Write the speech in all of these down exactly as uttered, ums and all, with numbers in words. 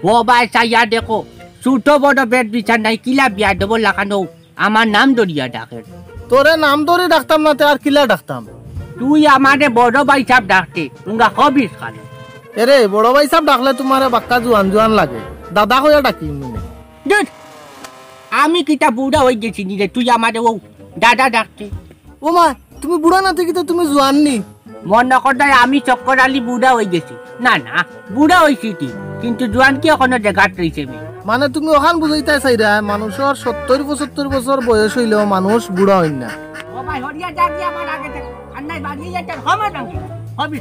ও ভাই, চাইয়া দেখো, ছোট বড় ভেদ বিচার নাই, কিলা বেয়াদবর লাখান অউ আমার নাম ধরিয়া ডাকের। তোরে নাম ধরি ডাকতাম না, তে আর কিলা ডাকতাম? তুই আমারে বড় ভাইসাব ডাকতে, তুঙ্গা খবিস খানে। এরে, বড় ভাইসাব ডাকলে তুমারে বাক্কা জুয়ান জুয়ান লাগে, দাদা কইয়া ডাকি নি। ধুর, আমি কিতা বুড়া অইগেছি নি রে, তুই আমারে অউ দাদা ডাকতে? ও মা, তুমি বুড়া না থাকি তো তুমি জুয়ান নি? মনো করতায় আমি চক্কর আলী বুড়া অইগেছি। না, না, বুড়া অইছি ঠিক, কিন্তু জুয়ান কি অখনো জাগাত রইছে বে। মানে তুমি অখান বুঝাইতায় চাইরায়, মানুষর সত্তর পঁচাত্তর বছর বয়স অইলেও মানুষ বুড়া অইন না। ও ভাই, হরিয়া যা গিয়া আমার আগে থাকি। আর নাই বাড়িয়ে যাইতে হবে নাকি? হবে।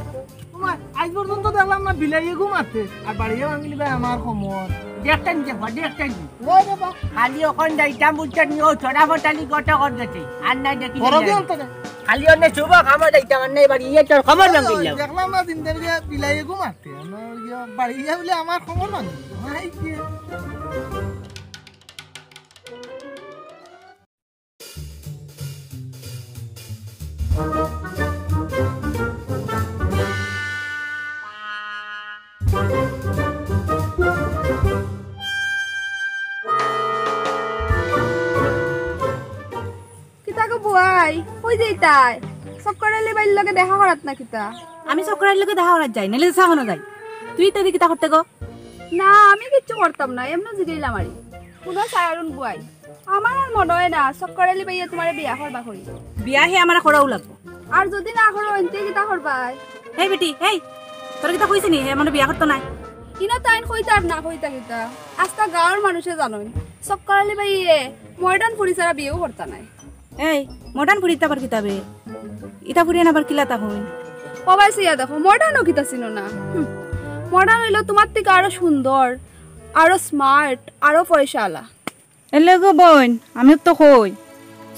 তোমার আজ পর্যন্ত দেখলাম না বিলাইয়ে ঘুমাতে, আর বাড়িয়ে ভাঙলি ভাই আমার কোমর। দেখতেন যে, দেখতেন যে। ওই রে বাবা। খালি অখন যাইতাম বুঝছেন নি, ও চড়া ফটালি গটা কর গেছে। আর নাই দেখি বড় নাই। কি অন্তরে? খালি অন্য শুভ খামা যাইতাম, আর নাই বাড়ি ইয়ে তোর খবর ও, ভাঙিলাম। দেখলাম না দিন ধরে বিলাইয়ে ঘুমাতে, আমার ইয়ে বাড়ি ইয়ে বলে আমার খবর ভাঙি। ভাই কি? কিতা গো বুয়াই, কই যাইতায়? চক্কর আলী ভাইর লগে দেখা করাত না কিতা? আমি চক্কর আলীর লগে দেখা করাত যাই, নাইলে চা খানো যাই। তুই ইতারে কিতা করতে গো? না, আমি কিচ্ছু করতাম না, এমনে জিগাইলাম আরি। হুনো সায়ারুন বুয়াই, আমার আর মনো অয় না চক্কর আলী ভাইয়ে তুমারে বিয়া করবা করি। বিয়া হে আমার করাউ লাগবো। আর যুদি না করইন, তে কিতা করবায়? হেই বেটি, হেই, তোরে কিতা কইছি নি, হে আমারে বিয়া করতো নায়? ইনো তাইন কইতা আর না কইতা কিতা? আস্তা গাঁওর মানুষে জানইন, চক্কর আলী ভাইয়ে modern ফুড়ি ছাড়া বিয়াউ করতা নায়। এই, modern ফুড়ি ইতা আবার কিতা বে? ইতা ফুড়ি আবার কিলা তা কইন? ও ভাই, চাইয়া দেখো, modern ও কিতা চিনো না? হুম। Modern অইলো তুমার থাকি আরো সুন্দর, আরো smart, আরো পয়সাআলা। এলে গো বইন, আমিও তো কই,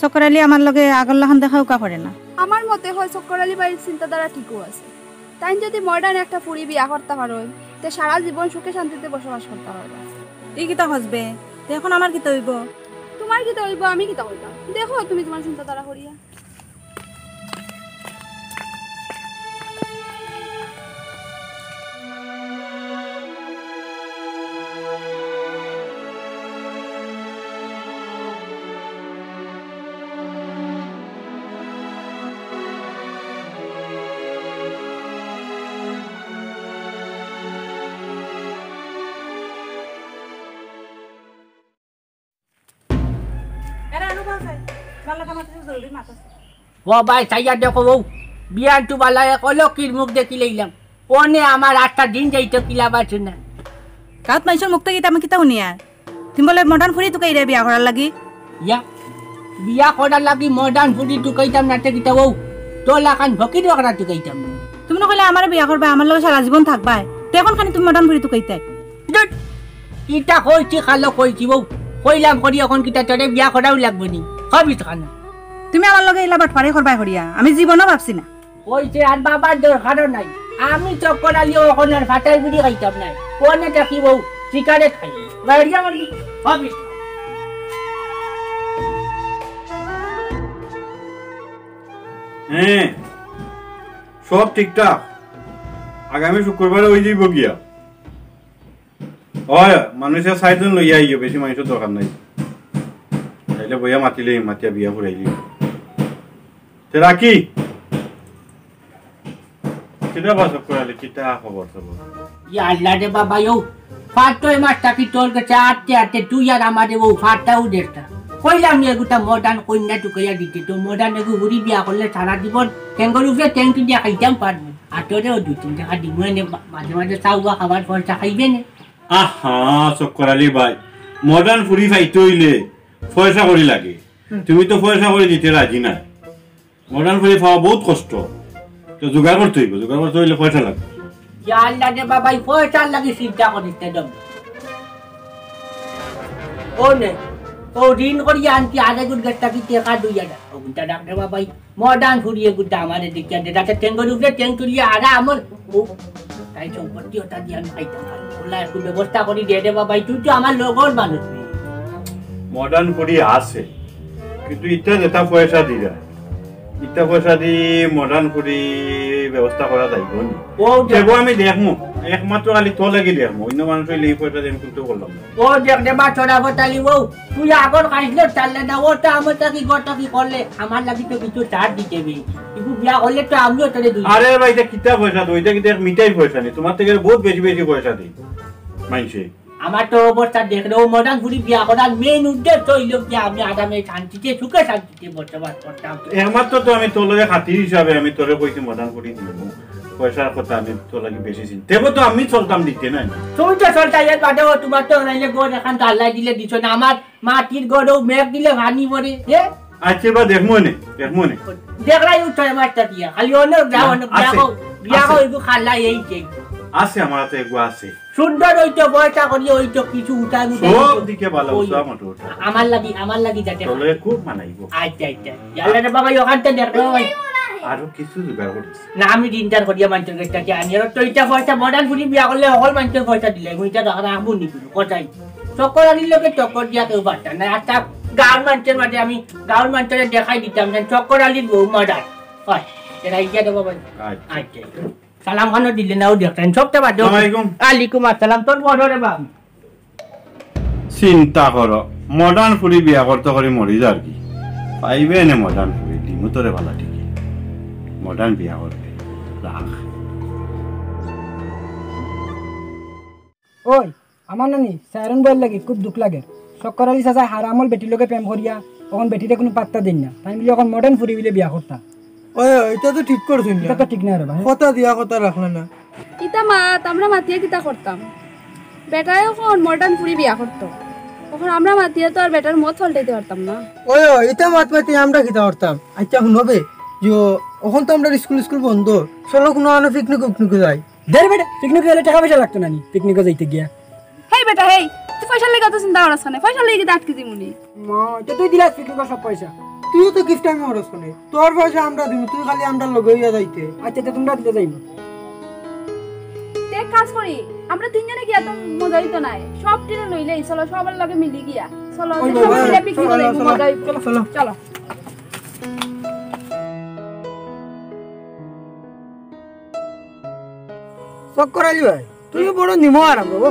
চক্কর আলী আমার লগে আগর লাখান দেখা উকা করে না। আমার মতে অয় চক্কর আলী ভাইর চিন্তাধারা ঠিকউ আছে। তাইন যুদি modern একটা ফুড়ি বিয়া করতা পারইন, তে সারা জীবন সুখে শান্তিতে বসবাস করতা পারবা। ই কিতা কস বে? তে অখন আমার কিতা অইবো? তুমার কিতা অইবো, আমি কিতা কইতাম? দেখো তুমি তুমার চিন্তাধারা করিয়া। এরা আলু বাজাই, বালা কামাতে জলদি মাথা। ও ভাই, চাইয়া দেখো, ও বিয়ান তো বালা এক অলক্ষীর মুখ দেখিলাইলাম। অনে আমার আটটা দিন যাইতো কিলা বাঁচো না। গাঁওত মানষর মুখ থাকি ইতা আমি কিতা হুনিয়ার? তুমি বুলে modern ফুড়ি তুকাইরে বিয়া করার লাগি? ইয়া, বিয়া করার লাগি modern ফুড়ি তুকাইতাম না তে কিতা ও? তোর লাখান ফকির বকরা তুকাইতাম না। তুমি না কইলে আমারে বিয়া করবায়, আমার লগে সারা জীবন থাকবায়। তে অখন খানি তুমি modern ফুড়ি তুকাইতায়? ধুর, ইটা কইছি খালো কইছি বউ। কইলাম করি অখন কিতা তোরে বিয়া করাউ লাগবো নি? হবিস খানা। তুমি আমার লগে ইলা বাটপারি করবায় করিয়া, আমি জীবনও ভাবছি না। কইছে আর বাবার দরকারও নাই। আমি চক্কর আলী অখন আর ফাটাই বিড়ি খাইতাম নায়। অনে থাকি বউ, সিগারেট খাই। বাইরিয়া মারি, হবিস। হ্যাঁ, সব ঠিকঠাক। আগামী শুক্রবারে অই যাইবো গিয়া। অয়, মানুষে চাইরজন লইয়া আইও, বেশি মানুষর দরকার নাই। তাইলে বইয়া মাতিলে, মাতিয়া বিয়া ফুরাইলি। তে রাখি। কিতা বা চক্কর আলী, কিতা খবর সবর? ইয়া আল্লাহ রে বাবা, ইউ ফাটই মাছ থাকি তোর গেছে আটতে আটতে তুই আর আমারে ও ফাটটাও দেখতা। কইলাম নি এগুতা modern কইন্যা তুকাইয়া দিতে, তো modern এগু হুরি বিয়া করলে সারা জীবন টেঙ্গর উপরে টেং তুলিয়া খাইতাম পারবো। আর তোরেও দুই তিন টাকা দিমু এনে মা-, মাঝে মাঝে চাউয়া খাবার পয়সা খাইবে নে। আহা, চক্কর আলী ভাই, modern ফুড়ি পাইতে অইলে পয়সা করি লাগে। হুম। তুমি তো পয়সা করি দিতে রাজি না। Modern ফুড়ি পাওয়া বহুত কষ্ট। তো জোগাড় করতে অইবো, জোগাড় করতে অইলে পয়সা লাগে। ইয়া আল্লাহ রে বাবা, ই পয়সার লাগি চিন্তা করিস না একদম। ও নে, ও ঋণ করিয়া আনছি আরেকগুর গেছ থাকি টেকা দুই হাজার। ওগুতা রাখ রে বাবা, ই modern ফুড়ি এগুতা আমারে দেখিয়া দে, যাতে টেঙ্গর উপরে টেং তুলিয়া আরা আমার, ও, তাই সম্পত্তি ওটা দিয়া আমি খাইতাম পারি। ওলা একটু ব্যবস্থা করি দে রে বাবা, ই তুই তো আমার লগর মানুষ। Modern ফুড়ি আছে, কিন্তু ইতা যেতা পয়সা দিরা, ইতা পয়সা দি modern ফুড়ি ব্যবস্থা করা যাইবো নি? ও, দেখো আমি দেখমু। একমাত্র খালি তোর লাগি দেখমু, অন্য মানুষ অইলে ই পয়সা দিয়া আমি কুন্তা করলাম না। ও দেখ রে বা, চড়া ফতালি বউ, তুই আগর খাইছলে চাললে না, ও তো আমার থাকি গত কি করলে, আমার লাগি তো কিছু ছাড় দিতে বি। কিন্তু বিয়া করলে তো আমিও তোরে দুই আরে ভাই, ইটা কিতা পয়সা দেও? ইটা কিতা এক মিঠাই পয়সা নি? তুমার থাকি বহুত বেশি বেশি পয়সা দেই মাইনষে। আমার তো অবস্থা দেখ রে, ও মডার্ন ফুরি বিয়া করার মেইন উদ্দেশ্য অইলো কি আমি আরামে শান্তিতে সুখে শান্তিতে বসবাস করতাম। একমাত্র তো আমি তোর লগে খাতির হিসাবে আমি তোরে কইছি মডার্ন ফুরি দিমু। পয়সার কথা আমি তোর লাগি বেশি চিন্তা। তেবো তো আমি চলতাম দিতে না। তুমি তো চলতা, এর বাদেও তুমার তো নাইলে ঘর এখান তো আল্লাহ দিলে দিছো না। আমার মাটির ঘরও মেঘ দিলে পানি পড়ে, হে? আচ্ছা, এবার দেখমু নে, দেখমু নে। দেখলাই উঠো আমার তা দিয়া। খালি অন্য যাও, না, অন্য বিয়া আছে, কও, বিয়া আছে। কও, এগু খালা এই যে। আছে, আমার তো এগু আছে। সুন্দর অইতো, পয়সা করি অইতো, কিছু উঠাই উঠাই সব অইতো। দিকে ভালা, ওই উঠা মোটা উঠা। আমার লাগি, আমার লাগি যাতে চলে খুব মানাইবো। আচ্ছা, আচ্ছা। ইয়াল্লা রে বাবা, ওখান তো দেখো ভাই। আরো কিছু জোগাড় করিস। না, আমি দিনদার করিয়া মানতে গেছি, আনি আর তো ইটা পয়সা মডার্ন ফুরি বিয়া করলে হকল মানতে পয়সা দিলে, এগু ইটা রাখা রাখবো নি কোনো কথাই। চক্কর আলীর লগে চক্কর দিয়া কেউ পারতা না। আর তা গাঁওর মানষর মাঝে আমি গাঁওর মানষরে দেখাই দিতাম যে চক্কর আলীর বউ মডার্ন। হয়, এরা ইয়া দেবো ভাই। আচ্ছা। আচ্ছা। সালাম খানো দিলে নাও দেখতেন, সবটা বাদ দেও। আসসালামু আলাইকুম। আলাইকুম আসসালাম, তোর বড় রে বাপ। চিন্তা করো, মডার্ন ফুরি বিয়া করতে করি মরি যার কি? পাইবে নে মডার্ন ফুরি, দিমু তোরে ভালা ঠিকই। মডার্ন বিয়া করবে, রাখ। ওই, আমার নানি, সায়রন বইয়ের লাগি খুব দুখ লাগে। চক্কর আলী চাচায় হারামল বেটির লগে প্রেম করিয়া, অখন বেটিরে কুনু পাত্তা দেইন না। তাইন বুলে অখন মডার্ন ফুরি বুলে বিয়া করতা। ওই, ওই, ইটা তো ঠিক করছইন না। ইটা তো ঠিক না রে ভাই। কথা দিয়া কথা রাখলা না। ইতা মাত, আমরা মাতিয়া কিতা করতাম? বেটায় অখন মডার্ন ফুরি বিয়া করতো। অখন আমরা মাতিয়া তো আর বেটার মত পাল্টাইতে পারতাম না। ওই, ওই, ইতা মাত মাতি আমরা কিতা করতাম? আচ্ছা, হুনো বে, যে অখন তো আমরার স্কুল, স্কুল বন্ধ, চলো কুনু আনো পিকনিক উকনিকে যাই। দে রে বেটা, পিকনিকে গেলে টেকা পয়সা লাগতো না নি, পিকনিকে যাইতে গিয়া। হেই বেটা, হেই, তুই পয়সার লাগি অত চিন্তা করস কেনে? পয়সার লাগি কিতা আটকি দিমু নি? মা, তো তুই দিলাস পিকনিকর সব পয়সা। তুইও তো গিফট আমি খরচ করে। তোর পয়সা আমরা দিমু, তুই খালি আমরার লগে অইয়া যাইতে। আচ্ছা, তো তুমরা দিলে যাইমু। তে এক কাজ করি, আমরা তিনজনে গিয়া তো মজা অইতো নায়। সব টিরে লইলেই, চলো, সবার লগে মিলি গিয়া। চলো, ওই যে বাবা, সব মিলে পিকনিক চলো, যাইমু, চলো, মজা অইবো। চলো, চলো। চলো। চক্কর আলী ভাই, তুমি বড় নিমো আরাম গো।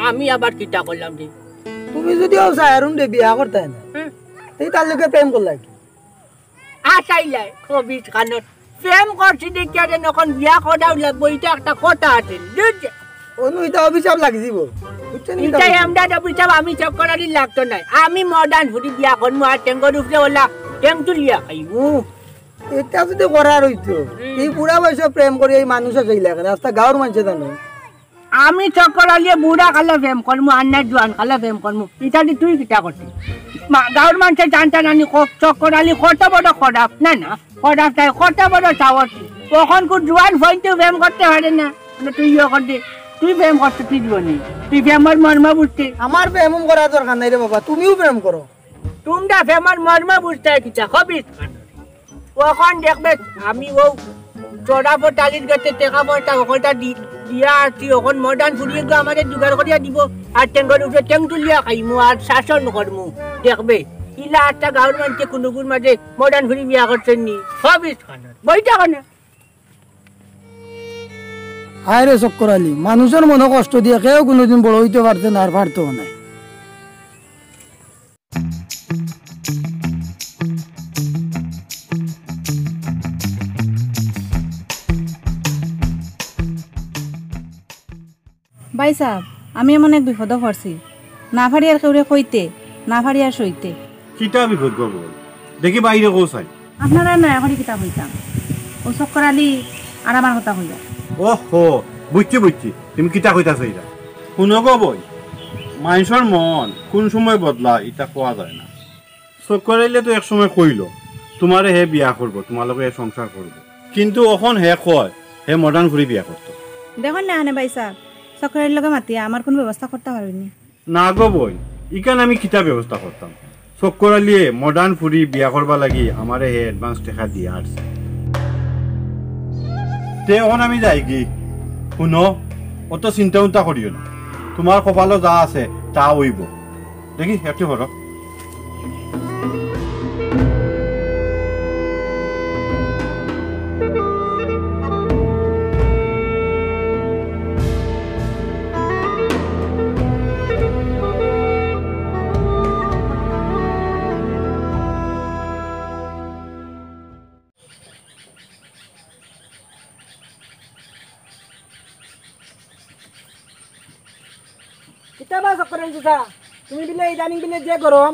আমি আবার কিতা করলাম রে? তুমি যদি অউ সায়রুন রে বিয়া করতায় না, হুম। তে তার লগে প্রেম করলায় কি? আসাইলাই, খবিস খানোর। প্রেম করছি দেখিয়া যেন অখন বিয়া করাও লাগবো, ইটা একটা কথা আছে, বুঝছো? অনু, ইটা অভিশাপ লাগি যিবো, বুঝছো নি? ইটা ইটা অভিশাপ। আমরা অভিশাপ, আমি চক্কর আলীর লাগতো নায়। আমি মডার্ন ফুরি বিয়া করমু, আর টেঙ্গর উপরে ওলা টেং তুলিয়া খাইমু। ইটা যদি করার অইতো, হুম। এই বুড়া বয়সে প্রেম করি এই মানুষ আছে ইলাকা, রাস্তা গাঁওর মানষে জানে। আমি চক্কর আলীয়ে বুড়া কালে প্রেম করমু, আর না জোয়ান কালে প্রেম করমু। ইটা দি তুই কিতা করতে? মা-, গাঁওর মানষে জানতা নানি ক-, চক্কর আলী কত বড় খারাপ, না, না, খারাপ তাই কত বড় সাহসী। অখনকুর জোয়ান ফুয়াইন্তে প্রেম করতে পারে না। মানে তুই ইয়ে করতে, তুই প্রেম করতে তুই জীবনে। তুই প্রেমর মর্ম বুঝতে। আমার প্রেম করার দরকার নাই রে বাবা, তুমিও প্রেম করো। তুমরা প্রেমর মর্ম বুঝতে কিতা, খবিস। অখন দেখবে, আমি অউ চড়া ফতালির গেছে টেকা পয়সা অকলতা দি-, দিয়া আছি, অখন মডার্ন ফুরিয়ে গো আমারে জোগাড় করিয়া দিবো, আর টেঙ্গর উপরে টেং তুলিয়া খাইমু, আর শাসন করমু। দেখবে, ইলা একটা গাঁওর মানষে কুনুগুর মাঝে মডার্ন ফুরি বিয়া করছইন নি? খবিস খানোর। বইটা কেনে? হায় রে চক্কর আলী, মানুষর মনো কষ্ট দিয়া কেউ কুনুদিন বড় অইতে পারছে না আর পারতো না। ভাইসাব, আমি এমন এক বিপদো পড়ছি, না পারি আর কেউরে কইতে, না পারি আর সইতে। কিতা বিপদ গো বইন? দেখি বাইরে কও চাই। আপনারারে নয়া করি কিতা কইতাম, অউ চক্কর আলী আর আমার কথা কইয়া। ওহো, বুঝছি, বুঝছি, তুমি কিতা কইতাছো ইটা। হুনো গো বইন, মানষর মন কুন সময় বদলায় ইটা কওয়া যায় না। চক্কর আলীয়ে তো এক সময় কইলো, তুমারে হে বিয়া করবো, তুমার লগে হে সংসার করবো, কিন্তু অখন হে কয় হে মডার্ন ফুরি বিয়া করতো। দেখইন না এনে ভাইসাব, চক্কর আলীর লগে মাতিয়া আমার কুনু ব্যবস্থা করতা পারইন নি। না গো বইন, ইখান আমি কিতা ব্যবস্থা করতাম? চক্কর আলীয়ে মডার্ন ফুরি বিয়া করবার লাগি আমারে হে অ্যাডভান্স টেকা দিয়া আইছে। তে অখন আমি যাইগি। হুনো, অত চিন্তা উন্তা করিও না, তুমার কপালো যা আছে তা অইবো। দেখি, একটু করো। কিতা বা চক্কর আলী চাচা, তুমি বিলে ইদানিং বিলে যে গরম।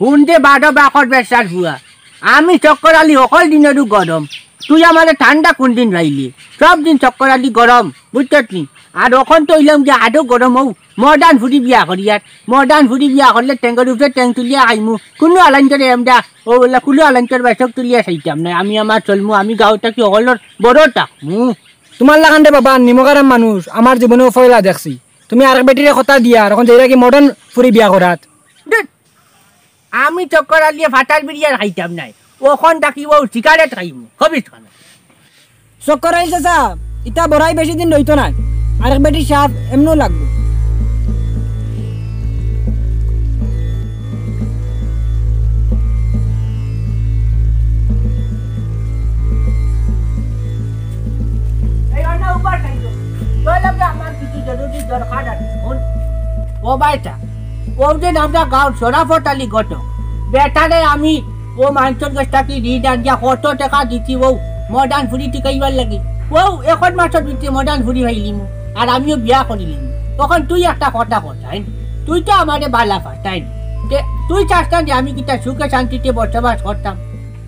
হুন দে বাদো বাকর বেচার ফুয়া, আমি চক্কর আলী হকল দিনরু গরম, তুই আমারে ঠান্ডা কুন দিন পাইলি? সব দিন চক্কর আলী গরম, বুঝছত নি? আর অখন তো অইলাম যে আরো গরম অউ, মডার্ন ফুরি বিয়া করিয়ার, মডার্ন ফুরি বিয়া করলে টেঙ্গর উপরে টেং তুলিয়া খাইমু, কুনু আলাইন্তরে এমডা, অউ বললা কুনু আলাইন্তর বাইসক তুলিয়া চাইতাম নায়, আমি আমার চলমু, আমি গাঁও থাকি হকলর বড় থাকমু। তুমার লাখান রে বাবা, নিমকহারাম মানুষ আমার জীবনেও পয়লা দেখছি। তুমি আরেক বেটিরে কথা দিয়া আর অখন যাইরাগি মডার্ন ফুরি বিয়া করাত। ধুর, আমি চক্কর আলিয়ে ফাটার বিড়ি আর খাইতাম নায়, অখন থাকি অউ সিগারেট খাইমু, খবিস খানা। চক্কর আলী চাচা, ইতা বড়াই বেশি দিন রইতো নায়, আরেক বেটির সাপ এমনেউ লাগবো। এই অন্য উপায় নাই তো। চল, আমরা আমার কিছু জরুরি দরকার আছে। হুন, ও বাইটা, অউ যে আমরা গাঁওর শরাফত আলী ঘটক, বেটারে আমি অউ মানষর গেছ থাকি ঋণ আনিয়া কত টেকা দিছি অউ মডার্ন ফুরি টিকাইবার লাগি। অউ এক মাসর ভিতরে মডার্ন ফুরি পাইলিমু, আর আমিও বিয়া করিলিমু। অখন তুই একটা কথা ক, তাইন? তুই তো আমারে বালা পাস, তাইন? তে তুই চাস না যে আমি কিতা সুখে শান্তিতে বসবাস করতাম?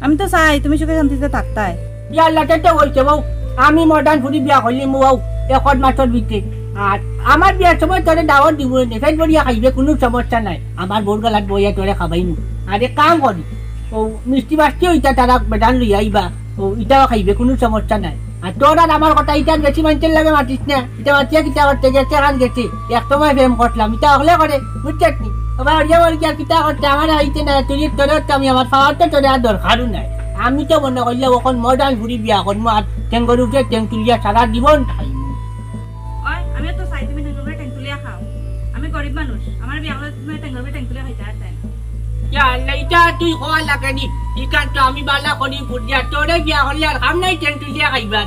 আমি তো চাই তুমি সুখে শান্তিতে থাকতায়। ইয়া আল্লাহ, তে তো অইছে বউ, আমি মডার্ন ফুরি বিয়া করিলিমু বউ, এক মাসর ভিতরে। আর আমার বিয়ার সময় তোরে দাওয়াত দিমু, পেট ভরিয়া খাইবে, কুনু সমস্যা নাই। আমার বউর গলাত বইয়া তোরে খাবাইমু। আর এক কাম করি, অউ মিষ্টি বাষ্টি অইতা তারা বেটান লইয়া আইবা, অউ ইতাও খাইবে, কুনু সমস্যা নাই। আর তোর আর আমার কথা ইতার বেশি মানষর লগে মাতিস না, ইতা মাতিয়া কিতা করতে গেছে, কান গেছে। এক সময় প্রেম করলাম, ইতা হকলে করে, বুঝছত নি? আবার অইয়া বল গিয়া কিতা করতে, আমার আইতে না, তুই তোরে তো আমি আমার পাওয়ার তো তোরে আর দরকারও নাই। আমি তো মনে করলাম অখন মডার্ন ফুরি বিয়া করমু, আর টেঙ্গর উপরে টেং তুলিয়া সারা জীবন খাইমু। ওই, আমি তো চাই তুমি টেঙ্গর উপরে টেং তুলিয়া খাও। আমি গরিব মানুষ, আমার বিয়া করলে তুমি টেঙ্গর উপরে টেং তুলিয়া খাইতায় পারতায় না। ইয়া আল্লাহ, ইতা তুই কওয়া লাগে নি? ইখান তো আমি বালা করি বুঝিয়া, তোরে বিয়া করলে আর কাম নাই টেং তুলিয়া খাইবার।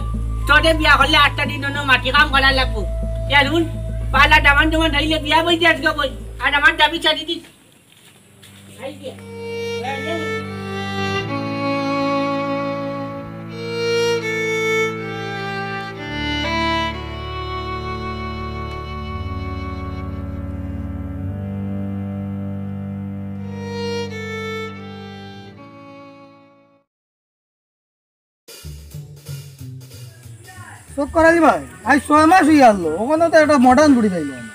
তোরে বিয়া করলে আটটা দিন অনো মাটি কাম করা লাগবো। ইয়া হুন, বালা দামান দামান হইলে বিয়া বই দিয়ে আজকে বই। আর আমার দাবি ছাড়ি দিস। চক্কর আলী ভাই, আইজ ছয় মাস অইয়া আরলো, অখনো তো একটা মডার্ন ফুরি পাইলাম না।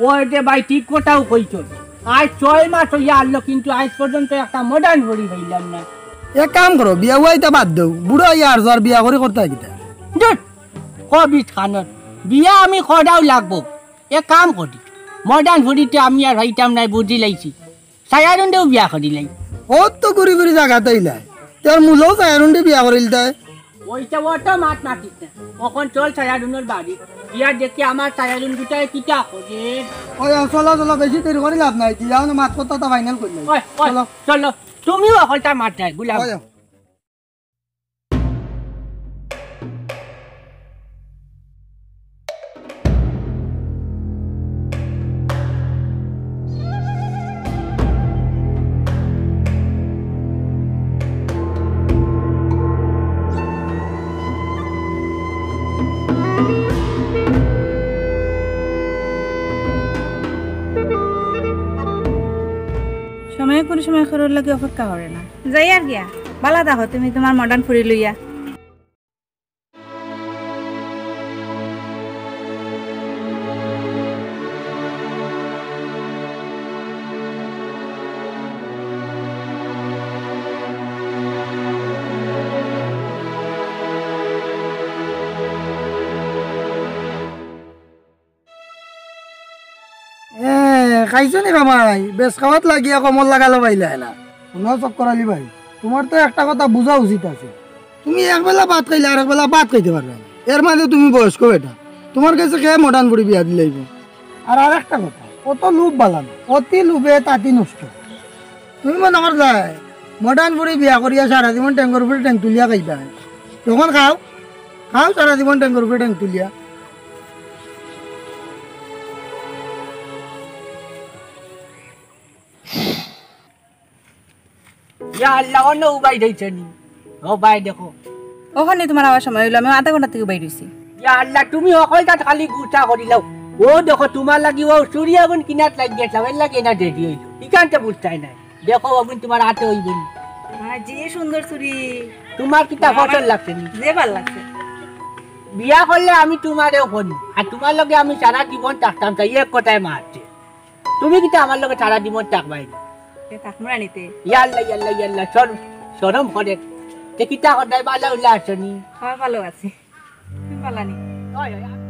ওই যে ভাই, ঠিক কথাউ কইছস। আইজ ছয় মাস অইয়া আরলো, কিন্তু আইজ পর্যন্ত একটা মডার্ন ফুরি পাইলাম না। এক কাম করো, বিয়া উয়া ইতা বাদ দেও, বুড়া অইয়া আর যার বিয়া করি করতায় কিতা? ধুর, খবিস খানোর, বিয়া আমি করাউ লাগবো। এক কাম করি, মডার্ন ফুরিতে আমি আর পাইতাম নায়, বুঝিলাইছি। চাইরোনরেউ বিয়া করিলাই। অত ঘুরি ঘুরি জাগাত আইলায়। তোর মুলাও চাইরোনরে বিয়া করিলতায়। ওইটা অত মাত মাতিস না। অখন চল চাইরোনর বাড়ি। গিয়া দেখি আমার চাইরোন গুটায় কিতা করে। ওই, ও, চলো, চলো, বেশি দেরি করি লাভ নাই। দিয়া মানে মাত কথা তা ফাইনাল করিলাই। ওই, ওই, চলো। চলো। তুমিও হকলতা মাত যায়, গুলাম। ওই, ও। সময়ে কুনু সময় কারোর লাগি অপেক্ষা করে না। যাইয়ার গিয়া, বালা থাকো তুমি তুমার মডার্ন ফুরি লইয়া। এ, খাইছো নি কামাই? বেশ খাওয়াত লাগিয়া কমর লাগালো পাইলা না। হুনো চক্কর আলী ভাই, তুমার তো একটা কথা বুঝা উচিত আছে। তুমি একবেলা ভাত খাইলে আরেকবেলা ভাত খাইতে পারবে না। এর মাঝে তুমি বয়স্ক বেটা, তুমার গেছে কে মডার্ন ফুরি বিয়া দিলাইবো? আর আরেকটা কথা, অত লোভ বালা না, অতি লোভে তাতি নষ্ট। তুমি মনে করলায় মডার্ন ফুরি বিয়া করিয়া সারা জীবন টেঙ্গর উপরে টেং তুলিয়া খাইবায়। তখন খাও, খাও সারা জীবন টেঙ্গর উপরে টেং তুলিয়া। ইয়া আল্লাহ, অনো উবাই রইছে নি? ও ভাই দেখো। অখনে তুমার আওয়ার সময় অইলো, আমি আধা ঘন্টা থাকি উবাই রইছি। ইয়া আল্লাহ, তুমি হকলতাত খালি গুছা করিলাও। ও দেখো, তুমার লাগি ও চুড়ি অগুন কিনাত লাগি গেছলাম, এর লাগি না রেডি অইলো। ইখানতে বুঝতায় নায়। দেখো, অগুন তুমার আতে অইবো নি? আহ, যে সুন্দর চুড়ি। তুমার কিতা আমার পছন্দ লাগছে নি? যে ভালা লাগছে। বিয়া করলে আমি তুমারেও করি, আর তুমার লগে আমি সারা জীবন থাকতাম চাই, এক কথায় মারতে। তুমি কিতা আমার লগে সারা জীবন থাকবায় নি? এ, থাকমু না নিতে। ইয়াল্লা, ইয়াল্লা, ইয়াল্লা, শর-, শরম করে। তে কিতা করতায়, ভালা উল্লা আছো নি? হ্যাঁ, ভালা আছি। তুমি ভালা নি? অয়, অয়, আ-